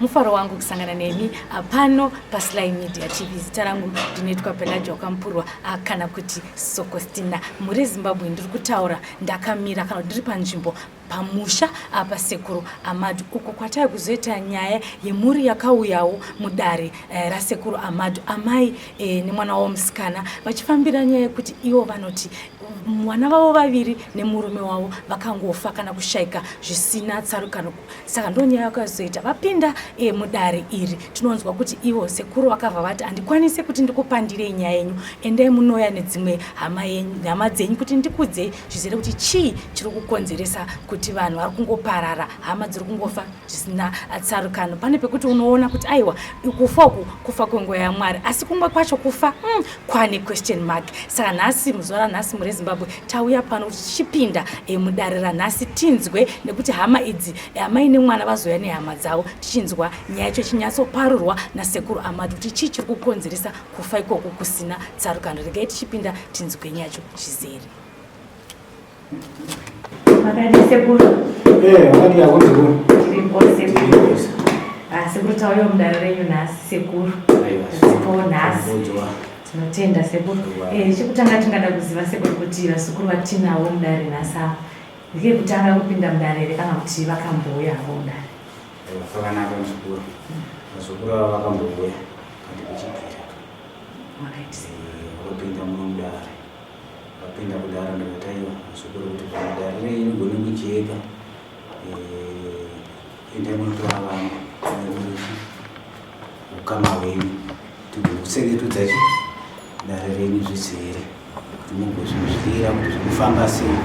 Mufaro wangu kusangana nemi pano paSly Media TV. Zita rangu ndinoitwa Pelagia Wakampurwa kana kuti Sokostina. Mhuri yeZimbabwe, ndiri kutaura ndakamira kana kuti ndiri panzvimbo pamusha apa Sekuru Amadu, uko kwatai kuzoita nyaya yemhuri yakauyawo mudare raSekuru Amadu, amai nemwana wavo musikana, vachifambira nyaya yekuti ivo vanoti vana vavo vaviri nemurume wavo vakangofa kana kushaika zvisina tsarukano. Saka ndo nyaya yakazoita vapinda mudare iri. Tinonzwa kuti ivo sekuru vakabva vati, "Handikwanise kuti ndikupandirei nyaya yenyu, endai munoya nedzimwe hama dzenyu kuti ndikudzei zvizere kuti chii chiri kukonzeresa kuti vanhu vari kungoparara, hama dziri kungofa zvisina tsarukano." Pane pekuti unoona kuti aiwa, kufa uku kufa kwenguva yaMwari, asi kumwe kwacho kufa kwane question mark. Saka nhasi, muzuva ranhasi, muri Zimbabwe, tauya pano kuti tichipinda mudare ranhasi tinzwe, nekuti hama idzi, amai nemwana, vazoya nehama dzavo, tichinzwa nyaya yacho ichinyatsoparurwa naSekuru Amadu kuti chii chiri kukonzeresa kufa ikoko kusina tsarukano. Regai tichipinda tinzwe nyaya yacho zvizere. Makadii, sekuru? Wakadii hako, muzukuru? Tiripo, sekuru. Ah, sekuru, tauya mudare renyu nhasi, sekuru. Zipo nhasi. Tinotenda, sekuru. Chekutanga tingada kuziva, sekuru, kuti vazukuru vatinavo mudare nhasi ava ndekutanga kupinda mudare here kana kuti vakambouya havo mudare? Zvakanaka, muzukuru. Vazukuru ava vakambouya kandi kuchibvira. Vakapinda muno mudare. Vapinda kudaro, ndikati, "Aiwa, muzukuru, kuti dare renyu rigone kujeka, endai munotora vamwe nemurichi ukama hwenyu, tigone kuchengetudza chi dare renyu zvizere, kuti mugozvinzwira kuti zvinofamba sei."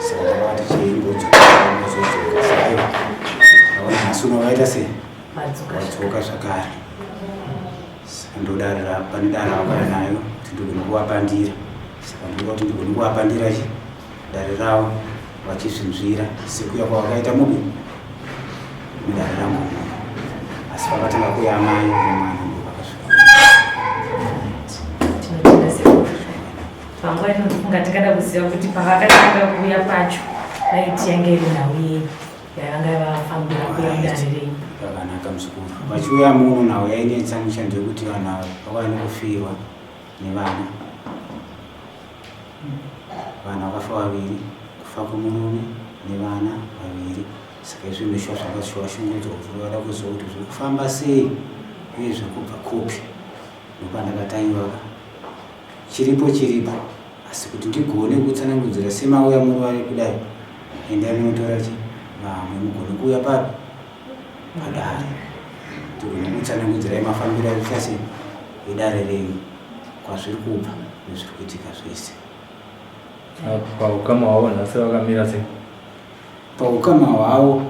Saka ndakavati cheimbodzoka, mozodzoka. Saka aiwa, ndaona nhasi uno vaita sei? Vadzoka zvakare. Saka ndodarira pane dare ravakauya nayo kuti ndigone kuvapandira. Saka ndinoda kuti ndigone kuvapandira chi dare ravo vachizvinzvira sekuya kwavakaita mubi mudare rangu muno. Asi vakatanga kuya amai nemwana, ndo vakasvika. Tinotenda, sekuru. Panguva ino ndofunga tingada kuziva kuti pavakatanga kuuya pacho vaiti yange iri nhau yei yavanga vafambira kuuya mudare renyu? Zvakanaka, muzukuru. Vachiuya muno, nhau yainetsa mushando yekuti vanhu ava vakauya nekufirwa nevana. Vanhu vakafa vaviri, kufa kwemurume nevana vaviri. Saka izvi ndoshuwa zvanga zvichivashungurudza, kuti vada kuziva kuti zviri kufamba sei uye zviri kubva kupi. Ndopandakataiwaka, chiripo chiripo, asi kuti ndigone kutsanangudzira semauya muri vari kudai, endai munotora chi vamwe mugone kuuya papi padare, tigone kutsanangudzirai mafambiro aita sei edare renyu, kwazviri kubva nezviri kuitika zvese. Paukama hwavo nhasi vakamira sei? Paukama hwavo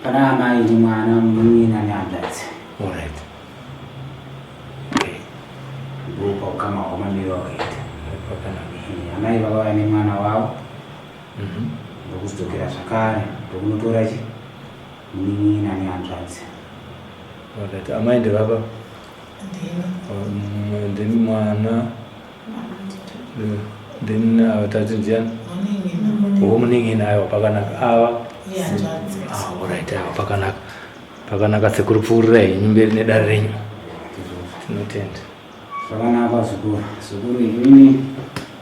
pana amai nemwana, munin'ina nehanzvadzi. Alright. Okay. Ndo paukama hwavo mamiro akaita. Pakanaka. Amai vakauya nemwana wavo, ndokuzodzokera zvakare, ndokunotora chi munin'ina nehanzvadzi. Alright. Amai ndevapa? Then mwana, then ava tati ndiani? Wo munin'ina. Aiwa, pakanaka ava. Ah, alright. Aiwa, pakanaka, pakanaka, sekuru. Pfuurirai henyu mberi nedare renyu, tinotenda. Zvakanaka, zukuru. Zukuru, inini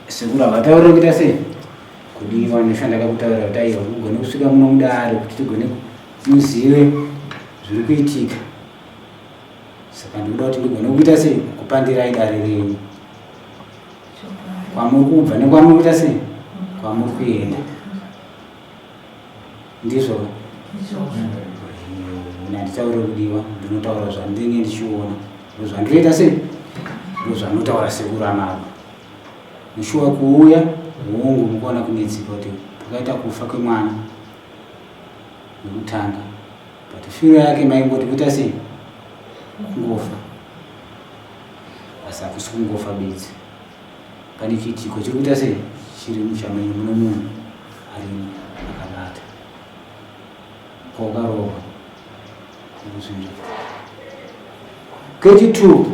sekuru havatauriri kuita sei kudiwa. Ndosha ndakakutaurira kuti aiwa, ugone kusvika muno mudare kuti tigone muzive zviri kuitika. Saka ndikuda kuti ndigone kuita sei kupandirai dare renyu, kwamuri kubva nekwamuri kuita sei, kwamuri kuenda. Ndizvo, handitauri kudiwa, ndinotaura zvandinenge ndichiona, ndozvandinoita sei, ndozvanotaura sekuru amavo. Mushuwa kuuya hongu mukuona kunetsika kuti pakaita kufa kwemwana wekutanga, but firo yake maingoti kuita sei, kungofa, asi hakusi kungofa bedzi. Pane chiitiko chiri kuita sei, chiri muchamenyu muno, munhu arimo akabata kwaukarohwa nekuzvinzwa. Kechi2,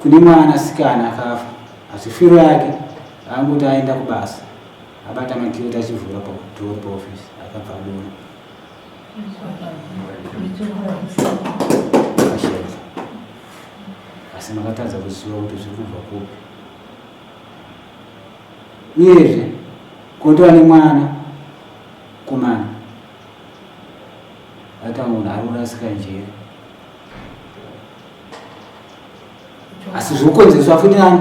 kune mwana sikana akafa, asi firo yake angoti aenda kubasa, abata makiyoti achivhura padoor paofisi, akabva adona. Akashaika. Asi makatadza kuziva kuti zviri kubva kupi. Uyezve kotova nemwana komana aita munhu ari kurasika njere. Asi zviri kukonzereswa futi nani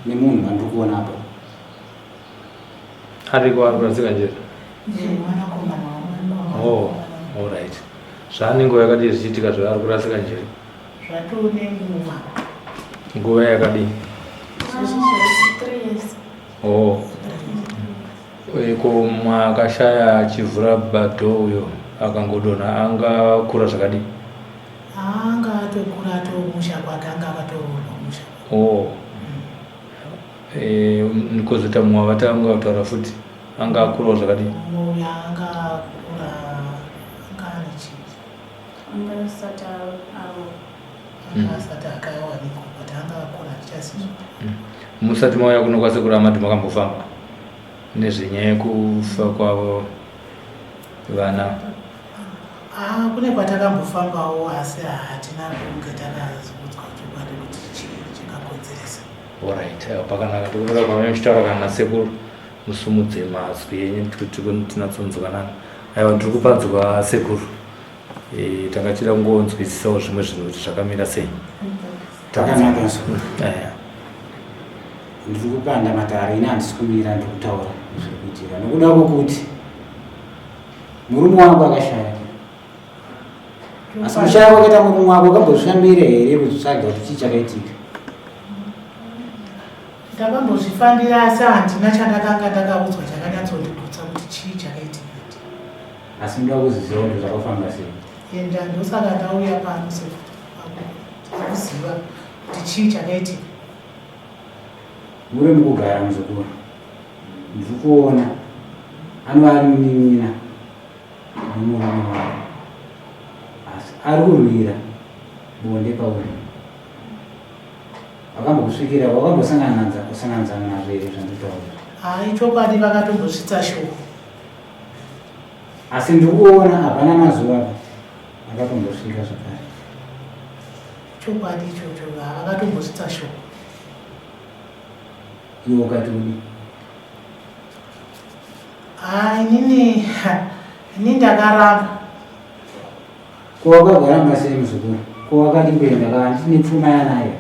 nemunhu wandiri kuona apa. Ariko ari kurasika njere? Oh, alright. Zvaane nguva yakadii zvichiitika zvaari kurasika njere? Zvatone nguva. Nguva yakadii? 3 years. Oh. Ko mwakashaya achivhura bado uyo akangodonha angakura zvakadii? Anga atokura atomusha kwake, anga akatoroorwa musha. Oh. Kozoita mumwe wavatanga kutaura futi anga akurawo zvakadii? Mumwe anga akura, anga ane chii? Anga asati aroorwa. Anga asati akawanikwa, but anga akura, handichazivi. Musati mauya kuno kwasekuru Amadi makambofamba nezvenyaya yekufa kwavo vana? Ah, kune kwatakambofambawo, asi hatina kunge takazokudzwa chokwadi kuti chii chakakonzeresa. Alright, pakanaka. Tikutora kwamai muchitaura kana nasekuru musumudze mazwi enyu kuti tinatsonzwanana. Aiwa, ndiri kupanzwa sekuru. Tanga tichida kungonzwisisawo zvimwe zvinhu kuti zvakamira sei. Takanaka muzukuru. Ndiri kupanda matare, ini handisi kumira, ndiri kutaura zviri kuitika nokuda kwokuti murume wangu akashaya. Asi kushaya kwakaita murume wako wakambozvifambira here kuzvitsvaga kuti chii chakaitika? Ndakambozvifambira, asi handina chandakanga ndakaudzwa chakanyatsondigutsa kuti chii chakaitika. Asi ndoda kuziziva kuti zvakafamba sei. Enda, ndosaka ndauya pano sekuziva kuti chii chakaitika. Muri mukugara muzukuru, ndiri kuona anova ari munin'ina nomurume wako, asi ari kurwira bonde pauri. Wakambokusvikira, wakambosangananza kusanganidzana nazvo here zvanditaura? Hai, chokwadi, vakatombosvitsa shoko. Asi ndiri kuona hapana mazuva akatombosvika zvakare. Chokwadi ichocho, vakatombosvitsa shoko. Iwe ukati udi? Ha, inini ini ndakaramba. Ko wakagoramba sei muzukuru? Ko wakadi kuenda kana ndine pfuma yanayo?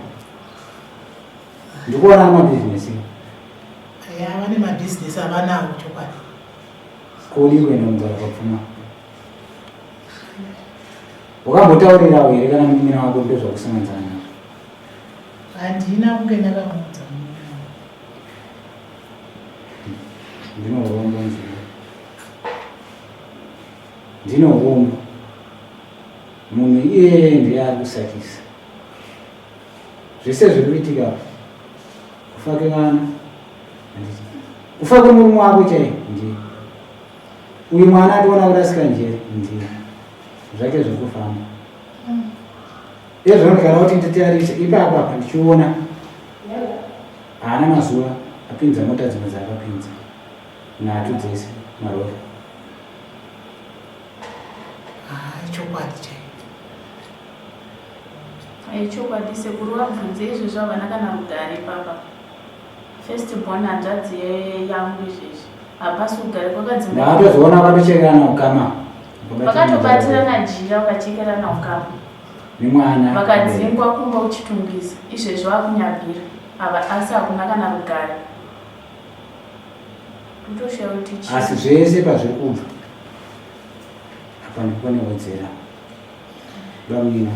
Ndikuona mabhizinesi. Ya, vane mabhizinesi avanawo, chokwadi. Ko udi kuenda kunogara papfuma? Wakambotaurirawo here kana munin'ina wako ndozvakusanganidzana nazvo? Handina kunge ndakamuudza munin'ina wangu. Ndino urombo muzukuru, ndino urombo. Munhu iyeye ndiye ari kusakisa zvese zviri kuitika apa. Kufa kwevana, handiti? Kufa kwemurume wako chaiye ndiye. Uyu mwana ationa kurasika njere ndiye. Zvake zviri kufamba izvozvo. Kana kuti nditarise ipapo apa, ndichiona haana mazuva apinza mota dzimwe dzaakapinza nhatu dzese marori. Hai, chokwadi chaicho. Chokwadi sekuru, vabvunze izvezvi, havana kana rugare papa. First born hanzvadzi yangu, izvezvi hapasi rugare, kwakadzimba. Ndakatozoona vakatochekerana ukama. Vakatobatirana jira, vakachekerana ukama. Nemwana. Vakadzingwa kumba uchitungisa, izvezvi vakunyabvira ava, asi hakuna kana rugare. Kutoshaya kuti chii. Asi zvese pazviri kubva apa ndipo newedzera bamina.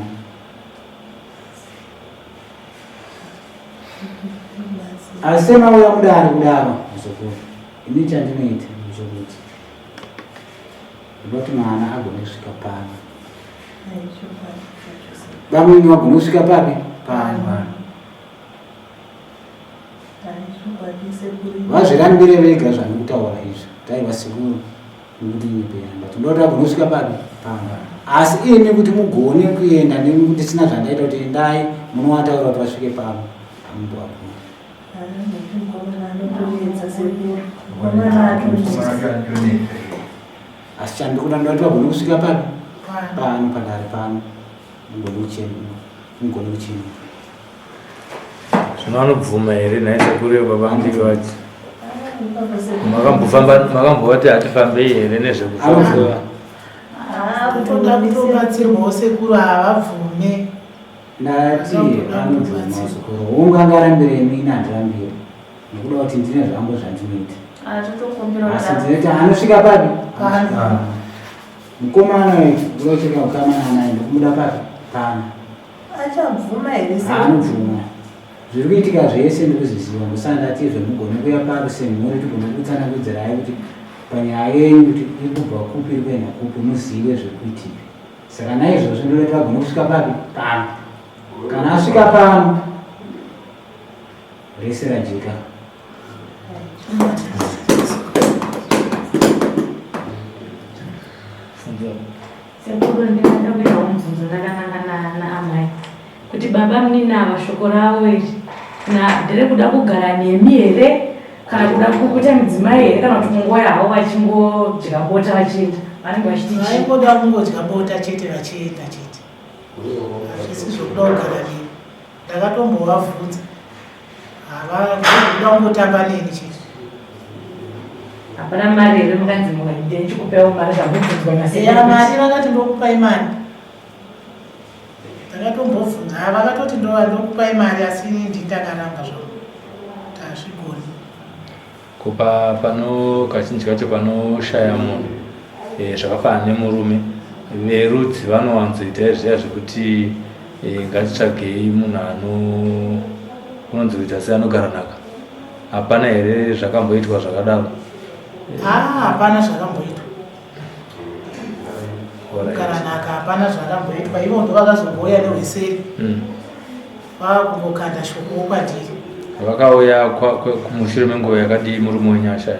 Asi semauya mudare kudaro muzukuru, ini chandinoita ndechekuti ndinoti mwana agone kusvika pano, bamwini wagone kusvika papi? Pano. Vazvirambire vega zvandikutaura izvi, taiva sekuru nekuti nyepera, but ndoda agone kusvika papi? Pano. Asi imi kuti mugone kuenda nemi kuti sina zvandaita kuti endai munovataura kuti vasvike pano, hamumbovagoni. Anotonetsa sekuru, mukomana atonetsa. Asi chandikuda, ndoda kuti vagone kusvika papi? Pano padare pano mugone kuchenura. Zvino anobvuma here nhai sekuru iyo baba mudiki vacho? Makambofamba makambovati hatifambei here nezvekufamba? Kutoda kutobatsirwawo sekuru havabvume. Ndati anobvuma sekuru. Hongu angarambire imi ini handirambire. Nekuda kuti ndine zvangu zvandinoita. Asi ndinoita anosvika papi? Pano. Mukomana uyu unocheka ukama naanaye ndokumuda papi? Pano. Achabvuma here? Anobvuma. Zviri kuitika zvese ndikuzviziva ndosaka ndati zvemugone kuya paro semhuri tigone kutsanangudzirai kuti panyaya yenyu kuti iri kubva kupi iri kuenda kupi muzive zviri kuitika. Saka naizvozvo ndoda kuti vagone kusvika papi? Pano. Kana asvika pano rese rajeka. Sekuru ndinoda kuitawo mubvunzo ndakananga naamai kuti baba munini ava shoko ravo iri na nderekuda kugara nemi here kana kuda kuita mudzimai here kana kuti kungoya havo vachingodya bota vachienda vanenge vachiti chii? Vaingoda kungodya bota chete vachienda chete, hazvisi zvokuda kugara nemi. Ndakatombovabvunza havada kungotamba neni chete. Hapana mari here mukanzi mukaite ndichikupewo mari zvamubvunzwa nasekuru? Eya mari vakati ndokupai mari. Ndakatombobvunza ha vakatoti ndova ndokupai mari asi ini ndini ndakaramba zvangu. Tazvigoni. Ko pa pano kazhinji kacho panoshaya munhu eh, zvakafanana nemurume verudzi vanowanzoita zviya zvekuti eh, ngatitsvagei munhu ano unonzi kuita seanogara nhaka hapana here zvakamboitwa zvakadaro? Ah, hapana zvakamboitwa. Kugara nhaka hapana zvakamboitwa. Ivo ndovakazongouya nehweseri. Vakungokanda shoko kwandiri. Vakauya mushure menguva yakadii murume wenyu ashaya?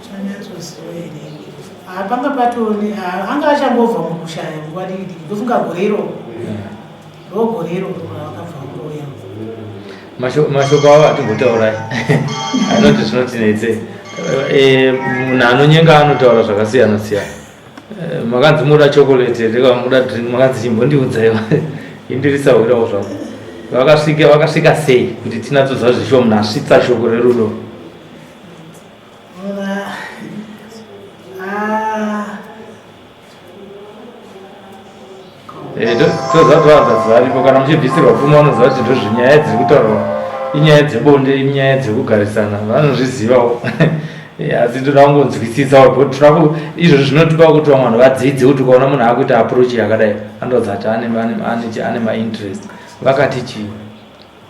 Chanyatsoziva here? Panga patoni anga achangobva mukushaya nguva diki diki ndofunga gore iroro. Ndogore iroro ravakabva kuuya. Mashoko avo hatimbotaurai anoti zvinotinetse. Eh, munhu anonyenga anotaura zvakasiyana siyana. Eh, makanzi muda chocolate here kana muda drink makanzi chimbondiudzaiwa indirisahwirawo zvangu vakasvika vakasvika sei kuti tinatsoziva zvishuwa munhu asvitsa shoko rerudo Eh, toziva kuti vahanzvadzi varipo kana muchibvisirwa pfuma vanoziva kuti ndozvinyaya dziri kutaurwa inyaya dzebonde inyaya dzekugarisana vanozvizivawo eh, asi toda kungonzwisisawo toda izvozvo zvinotipa kuti vamwe vanhu vadzidze kuti ukaona munhu akuita approach yakadai anoratidza kuti ane mainterest vakati chii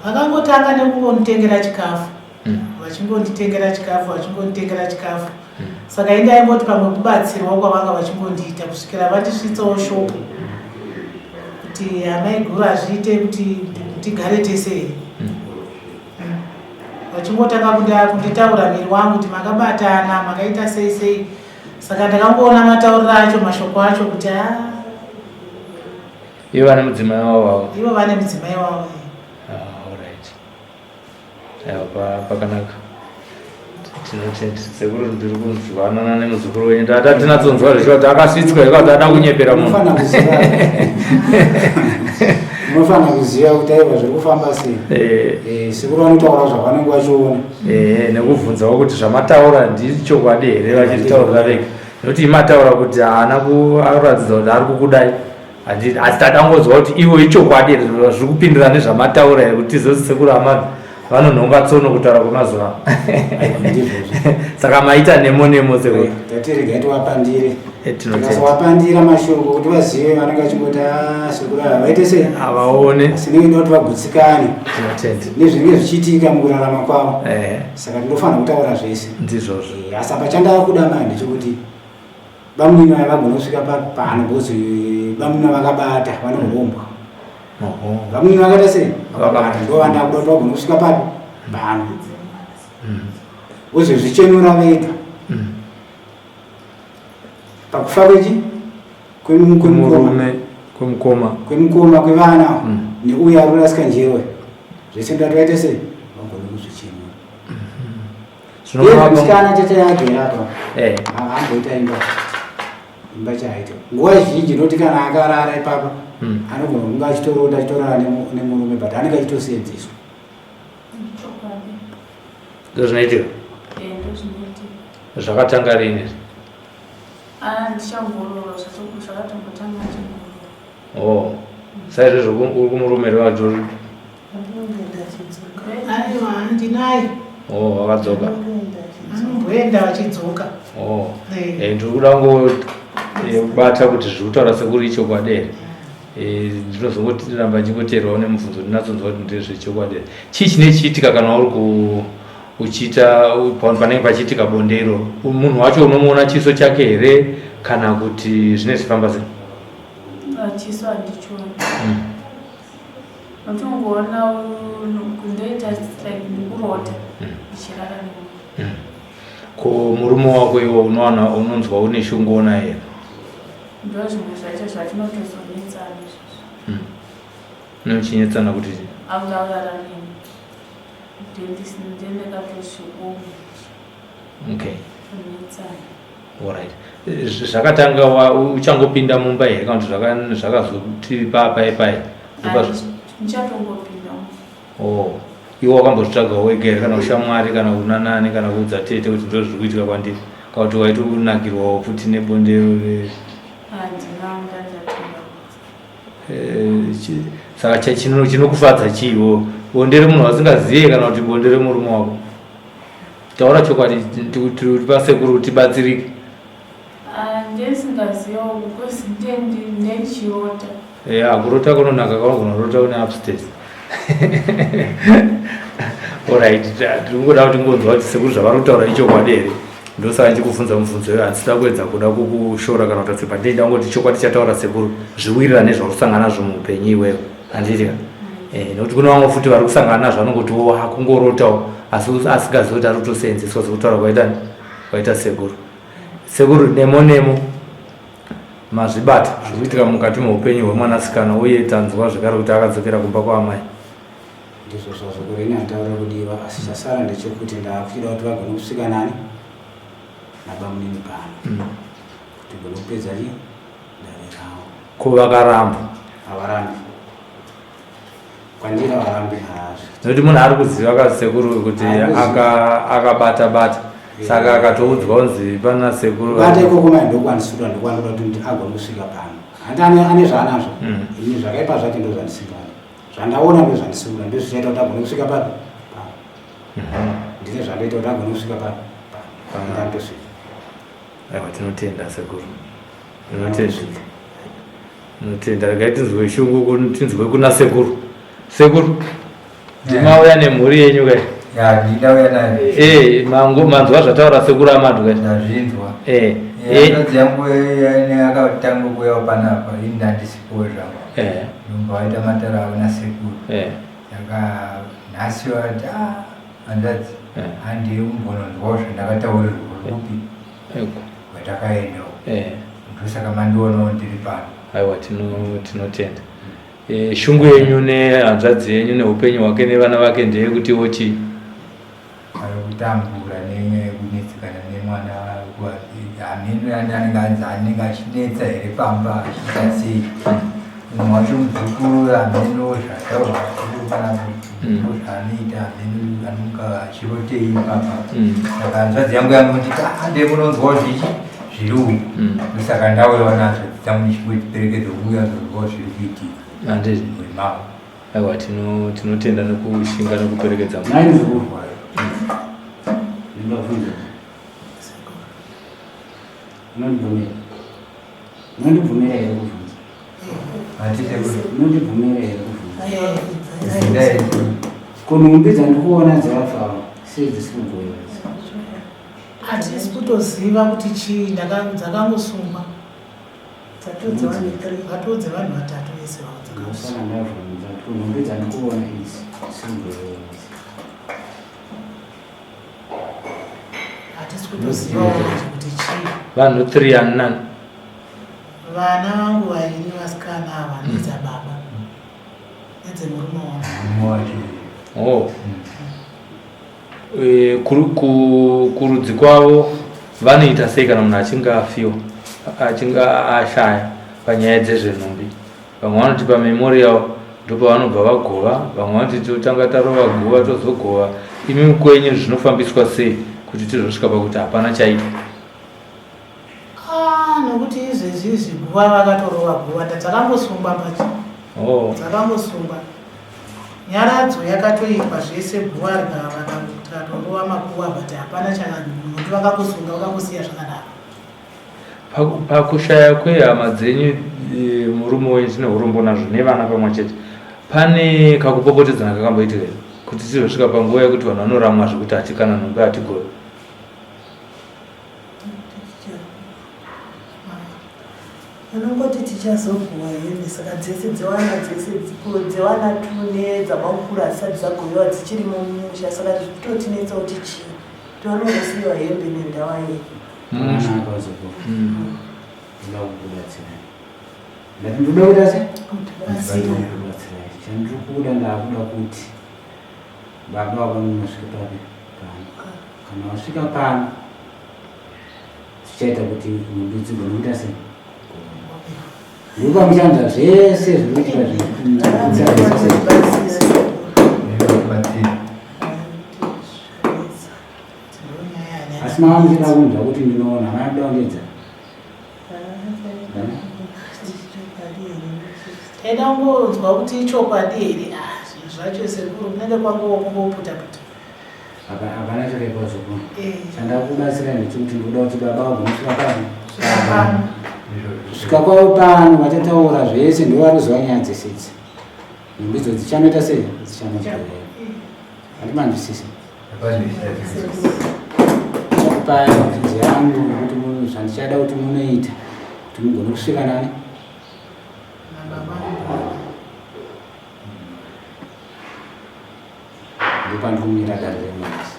Vakangotanga nekungonditengera chikafu mm. vachingonditengera chikafu vachingonditengera chikafu mm. saka ini ndaingoti pamwe kubatsirwa kwavanga vachingondiita kusvikira vandisvitsawo shoko kuti amaiguru hazviite kuti tigare tese here mm. Vachingotanga kunditaura miri wangu kuti makabatana makaita sei sei saka ndakangoona matauriro acho mashoko acho kuti a ah. Ivo vane mudzimai wavo avo. Ivo vane mudzimai wavo. Ah, all right. Aiwa pakanaka. Tinotenda sekuru ndiri kunzwanana nemuzukuru wenyu. Tata tinatsonzwa zvechiwa kuti akasvitswa here kuti ada kunyepera munhu. Unofanira kuziva kuti aiwa zviri kufamba sei. Eh. Eh, sekuru vanotaura zvavanenge vachiona. Eh, nekubvunzawo kuti zvamataura ndichokwadi here vachitaurira vega. Nekuti imataura kuti haana kuratidza kuti ari kukudai. Asi tadangonzwa kuti ivo ichokwadi here zviri kupindira nezvamataura here kuti tizoti sekuru amana vanonhonga tsono kutaura kwemazuva saka maita nemo nemo sekuru tati regai tiwapandire eh, tinowapandira mashoko kuti vazive vanenge vachingoti ah, sekuru ava vaite sei havaone asi nenge kuti vagutsikane nezvinenge zvichiitika mukurarama kwavo eh. saka tinofanira kutaura zvese ndizvozvo eh, asi apa chandava kuda manje ndechekuti Bamunini vaya vagona kusvika pano because bamunini vakabata vane urombwa. Bamunini vakaita sei? Vakabata ndo vandakuda kuti vagona kusvika papi pano. Vozozvichenura vega. Pakufa kwechi kwemurume kwemukoma kwemukoma kwevana neuyo ari kurasika njere zvese ndati vaite sei vagone kuzvichenura. Musikana chete yake apa. Eh. Haamboita imba. Imba chaita. Nguva zhinji noti kana akarara ipapa hmm. anogona kunge achitorota achitorara nemurume but anenge achitoseenzeswa. Ndozvinoitika? Eh, ndozvinoitika. Zvakatanga rini? Ah, ndichangorora zvakatongotanga ndichangorora. Oh. Saizvozvo uri kumurume here wacho? Aiwa, ndinaye. Oh, wakadzoka. Anomboenda vachidzoka. Oh. Eh, eh ndiri kuda ngobata eh, kuti zviri kutaura sekuru ichokwadi here. Eh, ndinozongoramba ndichingoteerwawo nemubvunzo ndinatsonzwa kuti ndezvechokwadi here. Chii chine chiitika kana uri ku uchiita panenge pachiitika bonde iroro munhu wacho unomuona chiso chake here kana kuti zvine zvifamba sei? Chiso handichioni. Unotongoona kundoita like ndikurota hmm. ndichirara nemunhu. Hmm. Ko murume wako iwo unowana unonzwa une shungu ona here? Ndo zvimwe zvacho zvatinotozonetsana izvozvo. Hmm. Nochinetsana kuti akuda kurara neni. Ndendakatosvikomo. Okay. Alright. Zvakatanga uchangopinda mumba here kana kuti zvakazoti papai pai? Ndichatongopinda. Oh. Iwe wakambozvitsvaga wega here kana ushamwari kana kuna nani kana kuudza tete kuti ndozviri kuitika kwandiri kana kuti waitokunakirwawo futi nebonde Handina ndandatenga. Eh, saka chinokufadza chiiwo bonde remunhu wasingazive kana kuti bonde remurume wako? Taura chokwadi tiri pasekuru tibatsirike. Ah, Ndesingazivawo because ndendichirota. Yeah, kurota kunonaka kaunogona kurota une upstairs. Alright, tiri kungoda kuti ngonzwa kuti sekuru zvavari kutaura ichokwadi here. Ndosaka ndichikubvunza mubvunzo iyoyo handisida kuedza kuda kukushora kana kutatse but ndinoda kungoti chokwadi chataura sekuru zviwirirane zvauri kusangana nazvo muupenyu iwewe. Handiti ka? Eh, nekuti kune vamwe futi vari kusangana nazvo vanongoti wo akungorotawo asi asingazivi kuti ari kutoseenzeswa sekutaura kwaita kwaita sekuru. Sekuru nemo nemo mazvibata zviri kuitika mukati meupenyu hwemwanasikana uye tanzwa zvekare kuti akadzokera kumba kwaamai. Ndizvo zvazvo kuri ini hantaura kudiwa asi chasara ndechekuti ndakuchida kuti vagone kusvika nani nabamunini pano kuti gone kupedza chi dare ravo. Ko vakaramba? Havarambi. Kwandiri havarambi hazvo. Nekuti munhu ari kuziva ka sekuru kuti akabata bata saka akatoudzwa kunzi pana sekuru. Bata ikoko mai ndokwanisura ndokwanoda kuti agone kusvika pano. Hanti ane zvaanazvo. Ini zvakaipa zvacho ndozvandisingadi. Zvandaona ndozvandisingada ndozvichaita kuti agone kusvika papi pano. Ndine zvandoita kuti agone kusvika papi pano. Ndandosvika. Aiwa tinotenda sekuru. Tinotenda. Tinotenda regai tinzwe shungu tinzwe kuna sekuru. Sekuru ndimauya nemhuri yenyu kai? Ya ndauya nayo. Eh mangu manzwa zvataura sekuru Amadu kai? Ndazvinzwa. Eh. Hanzvadzi yangu yakatanga kuuya panapa ini ndandisipo zvangu. Eh. Ndobva waita matara avo nasekuru. Eh. Saka nhasi vati ah hanzvadzi Eh. handei kumbononzwawo zvandakataurirwa kupi Eko. kwatakaenda uko. Eh. Ndosaka mandionawo ndiri pano. Aiwa tinotenda. Eh, shungu yenyu nehanzvadzi yenyu neupenyu hwake nevana vake ndeyekutiwo chii? Ari kutambura nenyaya yekunetsekana nemwana hameno anenge anzi anenge achinetsa here pamba achiita sei mumwe wacho muzukuru hameno zvataurwa sekuru kana kuti zvaanoita hameno anomuka achirotei papa saka hanzvadzi yangu yangonditi ah ndekunonzwawo zvichi zviri uku ndosaka ndauyawo nazvo dzangu ndichimbotiperekedza kuuya nzonzwawo zviri kuitika handiti mumhuri mavo Aiwa tinotenda nekushinga nekuperekedza. Mai muzukuru. Ndingabvunza. Unondibvumira? Unondibvumira here kubvunza? Unondibvumira here kubvunza? Ko nhumbi dzandikuona dzevafa sei dzisiri kugoiwa idzi? Hatisi kutoziva kuti chii dzakangosungwa. Vatodze vanhu vatatu vese vavo dzakasungwa. Ndavhunza kuti nhumbi dzandikuona idzi dzisiri kugoiwa idzi. Hatisi kutozivawo manje kuti chii. Vanhu 3 ani nani? Vana vangu vaviri vasikana ava nedzababa nedzemurume wangu. Murume wacho. Oh. E, kurudzi kwavo vanoita sei kana munhu achinge afiwa achinge ashaya panyaya dzezvenhumbi vamwe vanoti pamemorial ndopavanobva vagova vamwe vanoti totanga tarova guva tozogova imi kwenyu zvinofambiswa sei kuti tizosvika pakuti hapana chaitwa Ah, nokuti izvezvi izvi guva vakatorova guva dzakambosungwa mbacho oh. Dzakambosungwa nyaradzo yakatoitwa zvese guva rikavatorova makuva but hapana chakanoti vakakusunga vakakusiya zvakadaro. Pakushaya kwehama dzenyu eh, murume wenyu tine urombo nazvo nevana pamwe chete pane kakupopotedzana kakamboitika here kuti tizosvika panguva yekuti vanhu vanoramwa zvekuti hatikana nhumbi hatigove? Vanongoti tichazogowa hembe saka dzese dzewana dzese dzewana two nedzabamukuru hadzisati dzagovewa dzichirimo mumusha saka zvikutotinetsa kuti chii tivanongosiyiwa hembe nendawa yei. Ndati ndoda kuita sei? Kubatsira. Chandiri kuda ndakuda kuti baba vavanosvika papi pano. Kana wasvika pano zvichaita kuti nhumbi dzigone kuita sei? Ndikupa muchanza zvese zviri kuitika asi mava muchida kunzwa kuti ndinoona mava kuda kundedza taida kungonzwa kuti ichokwadi here ah, zvinhu zvacho sekuru kunenge kwangowo kungoputa puta Hapana chakaipa zvoku. Eh. Chandakubatsira ndechekuti ndikuda kuti baba vagonosvika pano. Kusvika kwavo pano vachataura zvese ndovaruziva nyaya dzese idzi. Nhumbi idzo dzichanoita sei? Dzichanoita. Handimanzwisisa. Chakupai mabvunzo yangu nekuti zvandichada kuti munoita kuti mugone kusvika nani? Ndopandikumira dare remwedzi.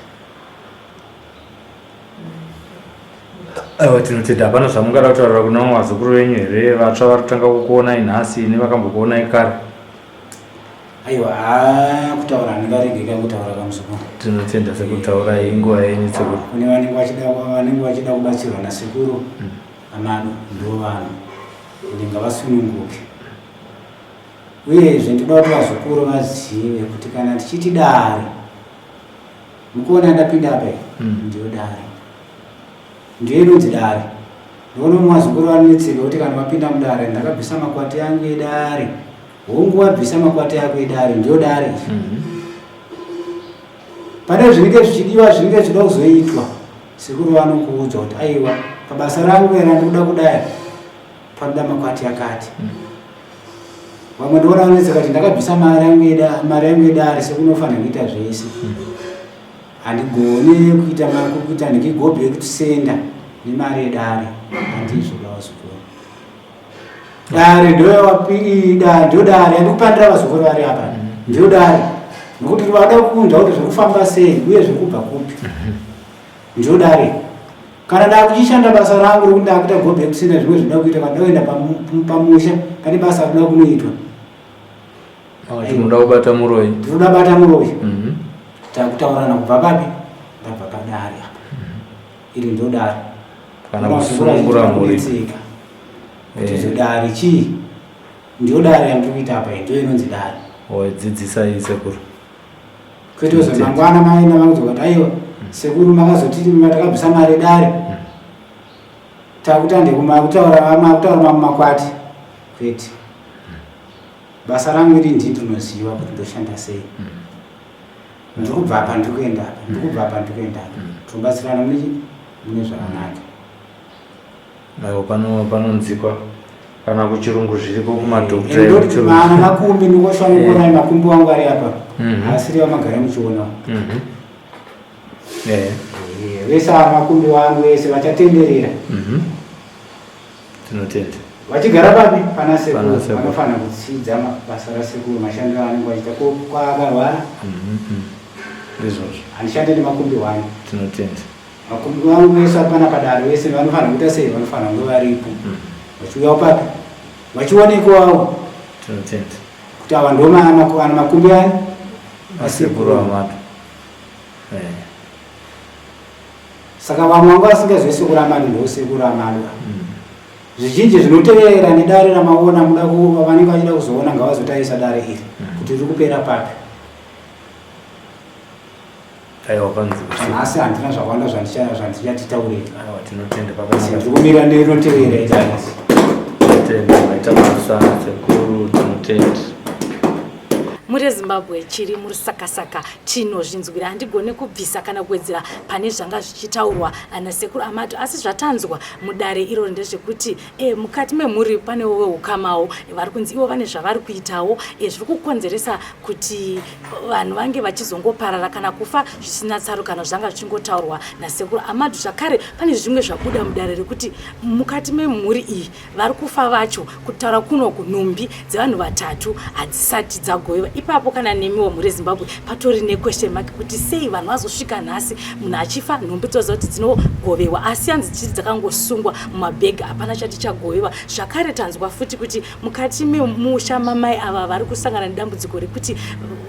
Aiwa tinotenda hapana zvamungada kutaurira kuna vamwe vazukuru venyu here vatsva vari kutanga kukuonai nhasi nevakambokuonai kare? Aiwa haa kutaura handingaregeka kutaura kamuzukuru. Tinotenda sekutaurai inguva yenyu sekuru. Kune vanenge vachida vanenge vachida kubatsirwa nasekuru amado ndo vanhu ende ngavasununguke. Uyezve ndinoda kuti vazukuru vazive kuti kana tichiti dare, mukuona ndapinda apa iyi mm. ndiyo dare, ndiyo inonzi dare. Ndinoona mumwe vazukuru vanetseka kuti kana vapinda mudare, ndakabvisa makwati angu edare. Hongu wabvisa makwati ako edare, ndiyo dare iyi. Mm -hmm. Pane zvinenge zvichidiwa zvinenge zvichida kuzoitwa, sekuru vanokuudza kuti aiwa pabasa rangu era ndikuda kudai panoda makwati akati mm. Vamwe ndoona vanetseka kuti ndakabvisa mari yangu yeda mari yangu yedare sekunofanira kuita zvese. Hmm. Handigoni kuita mari kuita ndiki go back to sender nemari yedare. Handizvo vazukuru. Dare ndoyawapida ndio dare andikupandira vazukuru vari apa. Hmm. Ndio dare. Nokuti vada kunzwa kuti zviri kufamba sei uye zviri kubva kupi. Hmm. Ndio dare. Kana ndakuchishanda basa rangu rokuti ndakuita go back kusina zvimwe zvinoda kuita kana ndakuenda pamusha pane basa rinoda kunoitwa. Tinoda kubata muroyi. Tinoda bata muroyi. Mhm. Takutaurana kubva papi? Ndabva padare apa. Mhm. Iri ndo dare. Kana kusunungura mhuri. Kuti eh. dare chii? Ndiyo dare yandiri kuita apa ndiyo inonzi dare. Oh, dzidzisai sekuru. Kwete kuzo mangwana maenda makudzoka kuti aiwa sekuru makazotiti takabvisa mari dare. Takuti ande kumakutaura makutaura mamumakwati. Kwete. Basa rangu iri ndini ndinoziva kuti ndoshanda sei. Ndiri kubva apa ndiri kuenda apa, ndiri kubva apa ndiri kuenda apa. Tinobatsirana mune mune zvakanaka. Aiwa pano panonzikwa kana kuchirungu zviriko kumadhokta mana makumbi ndikosvanikuonai eh. makumbi wangu ari apa mhm. asiri vamagara muchiona mhm. eh. Eh, vese ava makumbi wangu vese vachatenderera mhm. Tinotenda vachigara papi pana sekuru vanofanira kutsidza basa rasekuru mashandiro aanenge vachiita kwaakarwara ndizvozvo handishande nemakumbi wangu tinotenda Vakumbi vangu vese vari pana padare vese vanofanira kuita sei? Vanofanira kunge varipo mm. vachiuyawo papi vachionekwawo tinotenda kuti ava ndo ana makumbi ayo asekuru amato eh. Saka vamwe vanga vasingazive sekuru Amadu ndosekuru Amadu. Zvizhinji zvinotevera nedare ramaona muda vanenge vachida kuzoona ngavazotarisa dare iri kuti riri kupera papi. Aiwa panzi nhasi handina zvakawanda zvandichatitaurei. Aiwa tinotenda pakanaka. Ndiri kumira nerinotevera ita nhasi. Tinotenda maita basa sekuru tinotenda. Mure Zimbabwe chiri murusakasaka tinozvinzwira handigone kubvisa kana kuwedzera pane zvanga zvichitaurwa nasekuru Amato asi zvatanzwa mudare iroro ndezvekuti e, mukati memhuri panewo veukamawo vari kunzi ivo vane zvavari kuitawo e, zviri kukonzeresa kuti vanhu vange vachizongoparara kana kufa zvisina tsarukano zvanga zvichingotaurwa nasekuru Amadu. Zvakare pane zvimwe zvabuda mudare rekuti mukati memhuri iyi vari kufa vacho kutaura kunoku nhumbi dzevanhu vatatu hadzisati dzagovewa. Ipapo kana nemiwo mhuri yeZimbabwe patori nequestion mark kuti sei vanhu vazosvika nhasi munhu achifa nhumbi dzoziva kuti dzinogovewa asi hanzi dzichiri dzakangosungwa mumabhegi hapana chati chagovewa. Zvakare tanzwa futi kuti mukati memusha mamai ava vari kusangana nedambudziko rekuti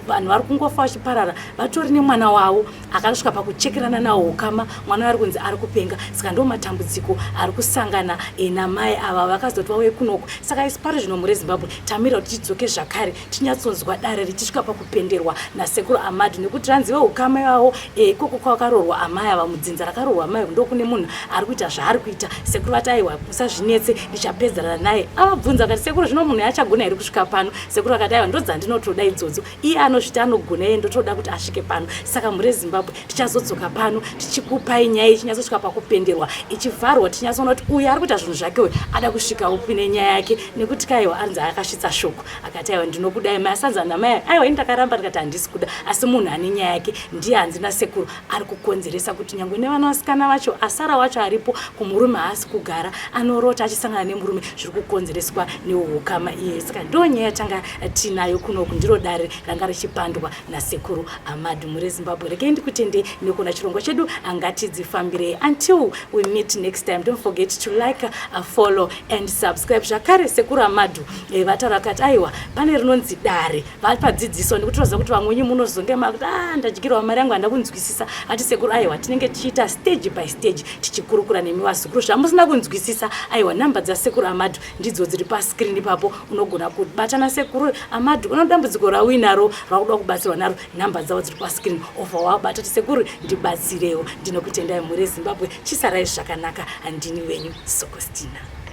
vanhu vari kungofa vachiparara vatori nemwana wavo akasvika pakuchekerana nawo ukama mwana ari kunzi ari kupenga. Saka ndo matambudziko ari kusangana e, namai ava vakazoti vauye kunoku. Saka isi pari zvino mhuri yeZimbabwe tamira kuti tidzoke zvakare tinyatsonzwa dare richisvika pakupenderwa nasekuru Amadu nekuti ranzi veukama ivavo e, ikoko kwakaroorwa amai ava mudzinza rakaroorwa amai ndokune munhu ari kuita zvaari kuita. Sekuru vati aiwa musazvinetse ndichapedzerana naye. Avabvunza akati sekuru zvino munhu achagona here kusvika pano? Sekuru akati aiwa ndodzandinotoda idzodzo iye anozviti anogona iye ndotoda kuti asvike pano. Saka mhuri yeZimbabwe tichazodzoka pano tichikupai nyaya ichinyatsosvika pakupenderwa ichivharwa tichinyatsoona kuti uyu ari kuita zvinhu zvake uyu ada kusvika upi nenyaya yake nekuti kaiwa anzi akasvitsa shoko akati aiwa ndinokudai mai asanzi anamai aiwa ini ndakaramba ndikati handisi kuda asi munhu ane nyaya yake ndiye hanzi nasekuru ari kukonzeresa kuti nyangwe nevana vasikana vacho asara wacho aripo kumurume haasi kugara anorota achisangana nemurume zviri kukonzereswa neukama iye. Saka ndo nyaya yatanga tinayo kunoku ndiro dare ranga richipandwa nasekuru Amadu. Mure Zimbabwe rekei ndikutende nekuona chirongwa chedu ngatidzifambirei. Until we meet next time, don't forget to like, follow and subscribe. Zvakare sekuru Amadu eh, vataura vakati aiwa pane rinonzi dare vapa dzidziso nekuti toziva kuti vamwe wenyu munozonge makuti ah, ndadyirwa mari yangu handa kunzwisisa. Ati sekuru aiwa tinenge tichiita stage by stage tichikurukura nemi vazukuru zvamusina kunzwisisa. Aiwa namba dzasekuru Amadu ndidzo dziri pascreen ipapo, unogona kubata nasekuru Amadu una dambudziko rauinaro rakuda kubatsirwa naro, namba dzavo dziri pascreen obva wabata kuti sekuru ndibatsirewo. Ndinokutendai mhuri yeZimbabwe, chisarai zvakanaka, handini wenyu Sokostina.